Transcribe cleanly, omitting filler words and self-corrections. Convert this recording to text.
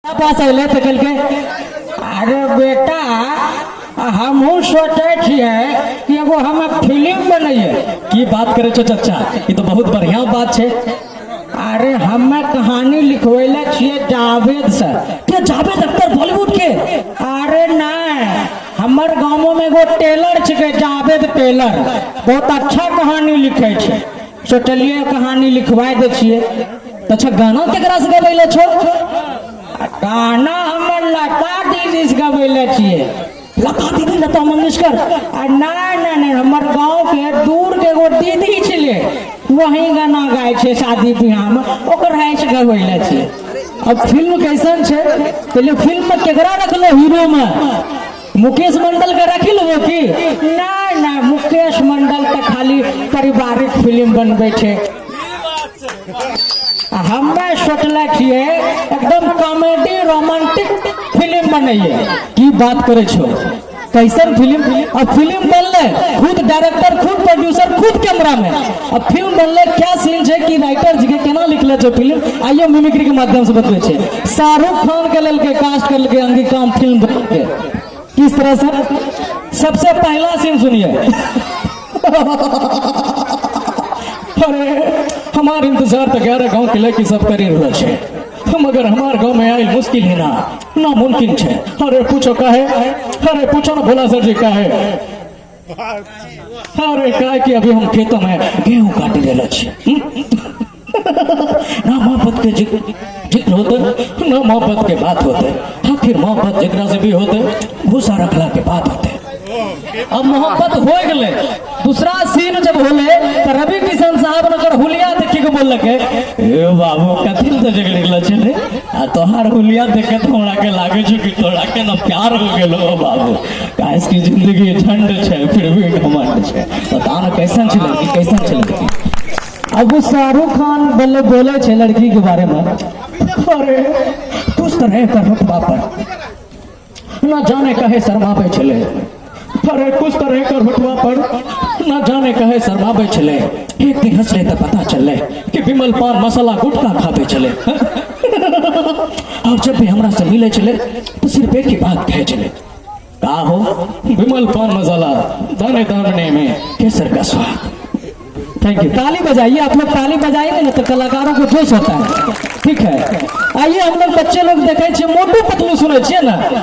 पास अयलै तऽ कहलकै, अरे बेटा, हमहूँ सोचै छियै कि एगो हम फिल्म बनैयै। की बात करै छो चचा? ई तो बहुत बढ़िया बात छै। अरे, हमे कहानी लिखवैले छियै जावेद से। के? जावेद अख्तर बॉलीवुड के? अरे नहीं, हमर गाँवो में एगो टेलर छिकै, जावेद टेलर। बहुत अच्छा कहानी लिखै छै। सोचलियै, कहानी लिखवाय दै छियै। तऽ अच्छा, गाना केकरा से गबैले छो? आ गाना हमर लता दीदी से गबैले छियै। लता दीदी, लता मंगेशकर? आ नहीं नहीं नहीं, हमर गाँव के दूर के एगो दीदी छलै, वही गाना गाय छै शादी बियाह में, ओकर है से गबैले छियै। अब फिल्म कैसन छै? पहले फिल्म में केकरा रखलो हीरो में? मुकेश मंडल के रखी लेबो की? नहीं नहीं, मुकेश मंडल तऽ खाली पारिवारिक फिल्म बनबै छै। आ हमे सोचले छियै, एकदम कॉमेडी रोमांटिक फिल्म बनैयै। की बात करे छो? कैसन फिल्म? अब फिल्म बनले, खुद डायरेक्टर, खुद प्रोड्यूसर, खुद कैमरामैन। अब फिल्म बनले, क्या सीन छै कि राइटर जी के केना लिखले छै फिल्म, आइयो मिमिक्री के माध्यम से बतबै छै। शाहरुख खान के लेलके, कास्ट करलके अंगिकाम फिल्म के। किस तरह से? सबसे पहला सीन सुनिए। अरे, हमार इंतजार तो 11 गांव के लड़की सब करी रहल छै, मगर हमार गांव में आयल मुश्किल ही ना नामुमकिन छै। अरे पूछो काहे? अरे पूछो ना भोला सर जी, काहे? अरे काहे कि अभी हम खेतों में गेहूं काटी रहल छी। ना मोहब्बत के जिक्र जिक्र होते, ना मोहब्बत के बात होते। आखिर मोहब्बत जिकरा से भी होते, भूसा रखला के बाद होते। अब मोहब्बत हो गए, दूसरा सीन जब होले तो रवि किशन साहब ने ओकर हुलिया देखी के बोललके, ए बाबू, कथी तो जगह निकल छले? आ तोहार हुलिया देखे तो हमरा के लागे छै कि तोरा के ना प्यार हो गेलो। बाबू, काहे की जिंदगी झंड छै, फिर भी घमंड छै। पता न कैसन छै लड़की, कैसन छै लड़की। अब वो शाहरुख खान बल्ले बोले छै लड़की के बारे में, अरे कुछ तरह का रुतबा पर ना जाने कहे शर्माबे छले। अरे कुछ तरह कर रुतबा पर ना जाने कहे शर्माबे छले। एक दिन हंसले तो पता चलले कि विमल पान मसाला गुटखा खाबे छले। और जब भी हमरा से मिले छले तो सिर्फ एक ही बात कहे छले, का हो विमल पान मसाला, दाने दाने में केसर का स्वाद। Thank you. ताली बजाइए आप लोग। ताली बजाएंगे ना तो कलाकारों को जोश होता है। ठीक है, आइए। हम लोग बच्चे लोग देखे छियै, मोटू पतलू सुनै छियै ने?